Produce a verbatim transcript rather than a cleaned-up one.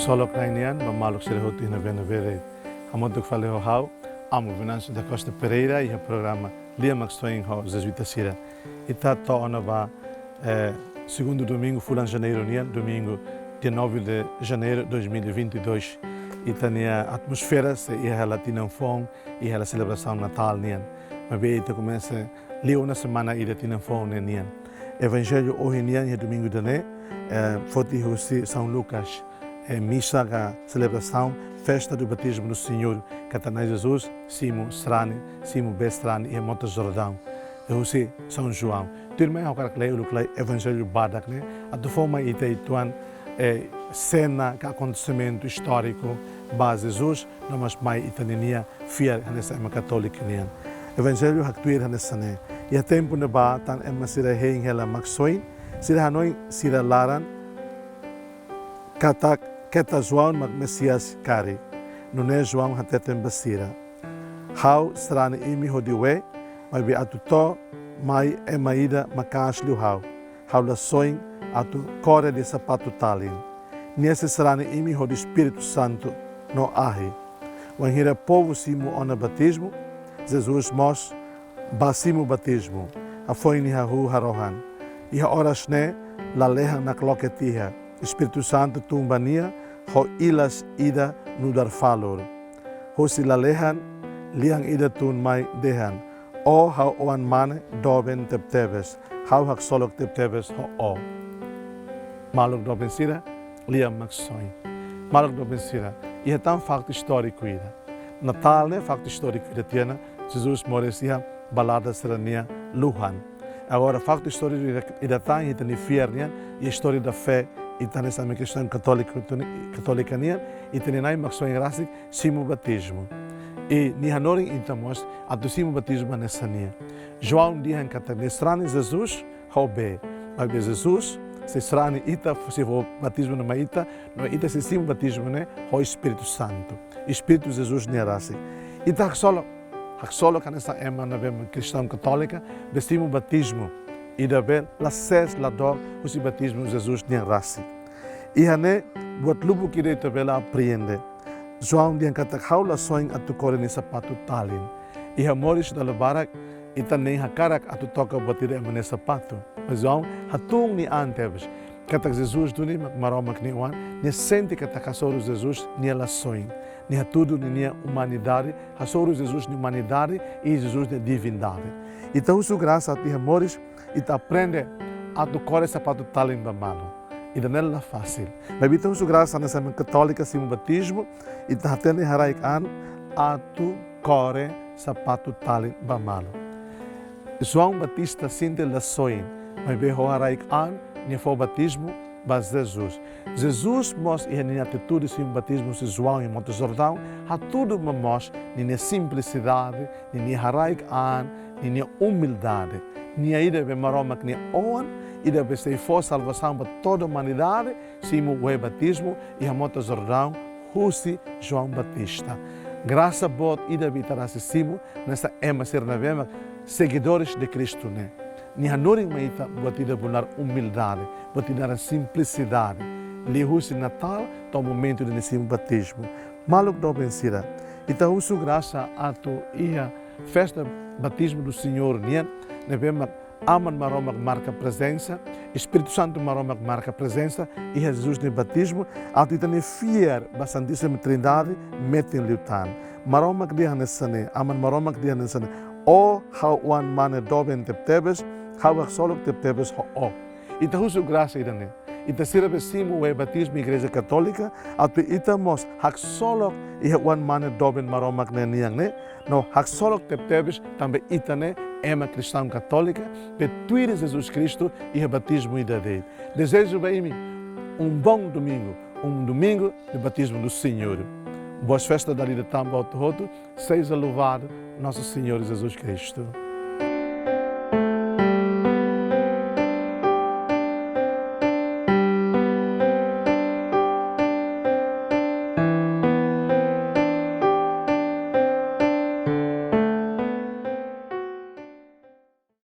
Ksolok Na'i nian ba maluk sira hotu iha ne'ebé-ne'ebé de'it. Hamutuk fali ho ha'u, Amu Venâncio da Costa Pereira, iha programa Lia Maksoin ho Jezuita sira. Ita to'o ona ba, eh, segundu domingu fulan Janeiru nian, domingu dia nove de Janeiro dois mil e vinte e dois. Ita-nia atmosfera sei iha hela tinan foun, iha hela selebrasaun Natál nian. Maibé ita komesa liu ona semana ida tinan foun ne'e nian. Evanjellu ohin nian iha domingu ida-ne'e, eh, foti husi São Lucas, eh, misa ka selebrasaun, festa do batismo do Senhor, katak Na'i Jesus simu sarani, simu bee sarani iha Mota Jordaun. Eh, husi São João. Tuirmai ha'u hakarak lee uluk lai Evanjellu badak ne'e, atu fó mai ita uitoan, eh, sena ka akontesimentu istóriku ba Jesus, no mós mai ita ninia fiar hanesan ema katólika nian. Evanjellu haktuir hanesan ne'e: Iha tempu ne'ebá tan ema sira hein hela Maksoin, sira hanoin sira laran katak keta João mak Mesias karik. Nune'e João hateten ba sira: Ha'u sarani imi hodi wee, maibé atu to'o mai ema ida maka'as liu ha'u. Ha'u la soin atu kore nia sapatu talin. Nia sei sarani imi hodi Espíritu Santu no ahi. Wainhira povu simu ona batizmu, Jesus mós bá simu batizmu, hafoin nia hahú harohan. Iha oras ne'e, lalehan nakloke tiha, Espíritu Santu tun ba nia ho ilas ida nu'udar falur. Husi lalehan, lian ida tun mai dehan: Ó ha'u Oan-Mane doben tebetebes, ha'u haksolok tebetebes ho ó. Maluk doben sira, Lia Maksoin. Maluk doben sira, iha tan faktu istóriku ida. Natál ne'e faktu istóriku ida tiha ona, Jesus moris iha balarda sira-nia luhan. Agora, faktu istóriku ida, ida tan iha ita-nia fiar nian, iha istória da fé, ita hanesan ema kristaun katólika, katólika nian, ita-nia Na'i Maksoin rasik simu batizmu. I nia hanorin ita mós atu simu batizmu hanesan nia. João dehan katak nia sarani Jesus ho bee. Maibé Jesus sei sarani ita, sei fó batizmu ne'e mai ita, no ita sei simu batizmu ne'e ho Espíritu Santu. Espíritu Jesus nia rasik. Ita haksolok, haksolok hanesan ema ne'ebé mak kristaun katólika, be simu batizmu ida be la sees la dook husi batizmu Jesus nia rasik. Iha ne'e, buat lubuk ida ita bele apreende. João dehan katak ha'u la soin atu kore nia sapatu talin. Iha moris dala barak, ita nein hakarak atu toka buat ida ema nia sapatu. Mas João hatún nia an tebes katak Jesus duni mak Maromak nia Oan, nia sente katak hasoru Jesus nia la soin. Nia hatudu ninia umanidade, hasoru Jesus nia umanidade i Jesus nia divindade. Ita husu grasa atu iha moris, ita aprende atu kore sapatu talin ba malu. Ida-ne'e la fasil. Maibé ita husu grasa hanesan ema katólika simu batizmu, ita hatene haraik an atu kore sapatu talin ba malu. João Batista sente la soin, maibé ho haraik an nia fó batizmu ba Jesus. Jesus mós iha ninia atitude simu batizmu husi João iha Mota Jordaun, hatudu ba mós ninia simplisidade, ninia haraik an, ninia umildade. Nia ida be Maromak nia Oan, ida be sei fó salvasaun ba toda umanidade, simu wee batizmu iha Mota Jordaun husi João Batista. Grasa boot ida be ita rasik simu, hanesan ema sira ne'ebé mak seguidores de Cristo ne'e. Nia hanorin mai ita buat ida be nu'udar umildade, buat ida be nu'udar simplisidade. Liuhusi Natál to'o momentu ida-ne'e simu batizmu. Maluk doben sira, ita husu grasa atu iha festa Batismo do Senhor nian, ne'ebé mak Aman Maromak marka prezensa, Espíritu Santu Maromak marka prezensa, iha Jesus nia batizmu, atu ita-nia fiar ba Santíssima Trindade metin liután. Maromak dehan hanesan ne'e, Aman Maromak dehan hanesan ne'e: Ó ha'u Oan-Mane doben tebetebes, ha'u haksolok tebetebes ho ó. Ita husu grasa ida-ne'e. Ita sira be simu wee batizmu Igreja Katólika, atu ita mós haksolok iha Oan-Mane doben Maromak ne'e nian ne'e, no haksolok tebetebes tanba ita ne'e ema kristaun katólika, be tuir Jesus Kristu iha batizmu ida de'it. Dezeju ba imi um bom domingo, um domingo de batismo do Senhor. Boas festas dala ida tan ba hotu-hotu, seja louvado nosso Senhor Jesus Cristo.